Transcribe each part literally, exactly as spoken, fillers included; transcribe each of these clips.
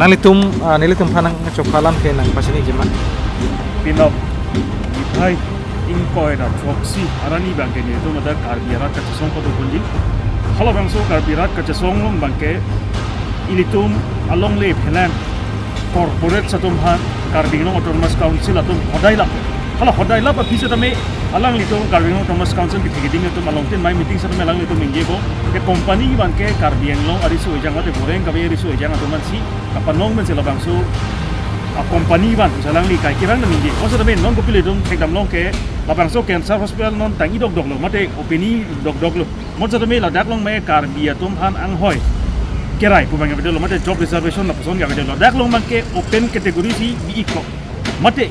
Nanglitum, ah, nelitum aphan nangchokha alam ke nangpachini jima. Pinap niphai ingkoi ra throksi arni abangke nelitum ladak Karbi arat kachesong pado kundi. Halabangso Karbi arat kachesong along abangke ilitum alongle phelang corporate atum aphan Karbi Anglong Autonomous Council atum hodai lap. Hala hodai lap aphi setame alanglitum Karbi Anglong Autonomous Council kethe keding atum along tin mai meeting setame alanglitum ningjepo. Ke company abangke Karbi Anglong ariso ejang mate goreng kave ariso ejang atum ansi kapanong mensi labangso a company abang alangli kai kirang ningje. Kosa tame non kopilo itum thekdamlong ke labangso cancer hospital non tangji dokdoklo mate O P D dokdoklo. Mo setame ladak along me Karbi atum aphan anghoi kerai pu abang avedetlo mate job reservation lapuson avedetlo. Ladak along abangke open category si bi-iklo. Mate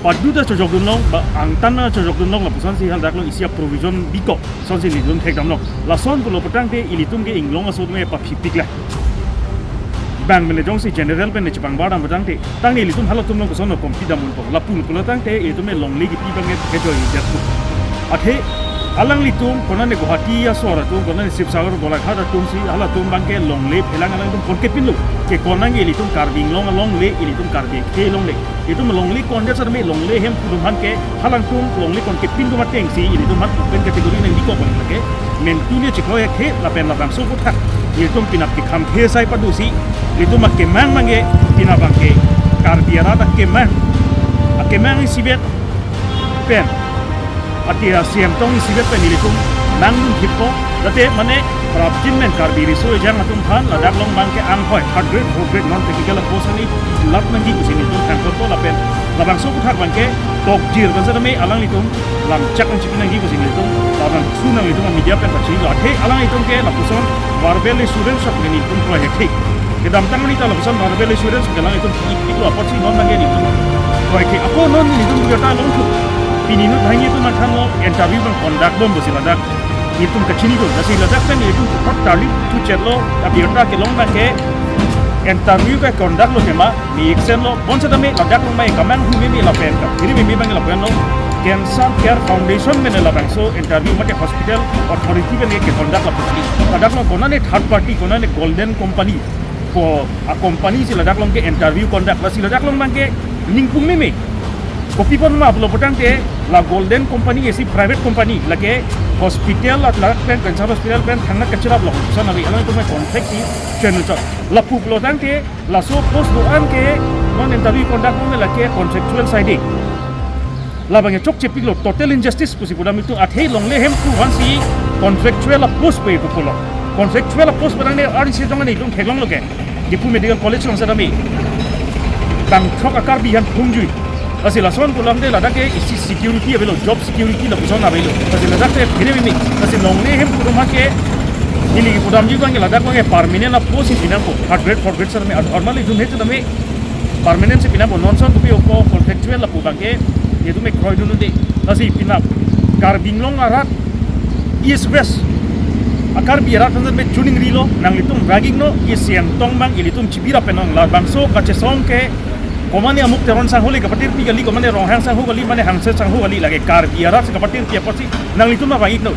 paduta chojokdunlong ba angtan chojokdunlong lapusonsi haladak along isi a provision bikok. Lasonsi nelitum thekdamlong. Lason pulo putangte ilitum ke inglong aso me paphipiklo. Bang mele jongsi general pen ne chepangbar dam putangte. Tangte ilitum halatum along koson compete dam unpo. Lapu pulo tangte ilitum me longle kipi abang ke kejoi jatpo. Athe alanglitum konane Guwahati asor atum, konane Sivasagar, Golaghat atumsi halatum abangke longle phelang alangtum konkepinlo. Ke konane ilitum Karbi Anglong alongle, ilitum Karbi akhei alongle. Itum longle konjat setame longle hemphu atum aphan ke halangtum longle konkepin atum atengsi ilitum aphan open category nangji ko bang ke. Mentu ne chikoi akhei lapen labangso aputhak ilitum pinap kekham khei sai padusi ilitum akemang abangke pinap abangke Karbi arat akemang, akemang isibet pen, athe a-C M tong isibet pen ilitum nangdun khitpo. Jate mane prapjin men Karbi riso ejang atum aphan ladak along abangke anghoi third grade, fourth grade, non technical post ani lap nangji pusi nelitum thangkorpo lapen labangso aputhak abangke tokjir abang setame alanglitum lamchak nangchipi nangji pusi nelitum labangso nanglitum media pen pachini do. Athe alanglitum ke lapuson verbal assurance ap nelitum kroi akhei. Kedamtang ani ta lapuson verbal assurance ke alanglitum ki-ikpiklo apotsi non abangke nelitum kroi akhei. Ako non nelitum birta longthu. Pini non bang nelitum mathanlo interview abang conduct bom pusi ladak nelitum kachini do. Lasi ladak pen nelitum thot tarlip thuchelo, abirta kelong abangke interview ke conduct lo tema, ni iksenlo, bonsetame ladak along mai kamanghu meme lapen ka. Ini meme abang lapenlo. Cancer Care Foundation pen labangso interview mate hospital authority pen ke conduct lapu. Ladak along konane third party, konane golden company. Ko a company si ladak along ke interview conduct, lasi ladak along abangke ningpung meme. Kopi apot ma pulo putangte la golden company isi private company lake hospital la ladak pen cancer hospital pen thangnat kachiraplo. Sa nari alangtum contract si channel chot. Lapu pulo tangte laso post do-an ke non interview conduct mo lake contractual side. Labangke chokchepiklo, total injustice pusi pudam itum, athe longle hemphu aphansi contractual a post pe pu pulo. Contractual a post pudam ne ari si jong ne itum theklonglo ke. Diphu Medical College along setame bang throk a Karbi aphan phungjui. Lasi lason pulo tangte ladak ke isi security avelo, job security lapuson avelo. Lasi ladak ke phire meme. Lasi longle hemphu atum ke neli kepudamji abangke ladak abangke permanent a post si pinangpo. Third grade, fourth grade setame, a normal itum he setame permanent si pinangpo. Non ason kopi opo contractual lapu abangke itum kroidunde. Lasi pinap Karbi Anglong arat East West a Karbi arat aphan me chuning rilo, nanglitum ragikno, isi an tong abang ilitum chibira penong, labangso kachesong ke komane Amuk Teron sangho le kapatirpi kali, komane Ronghang sangho kali, mane Hangse sangho kali, lake Karbi arat si kapatirpi apotsi nanglitum ma ragikno.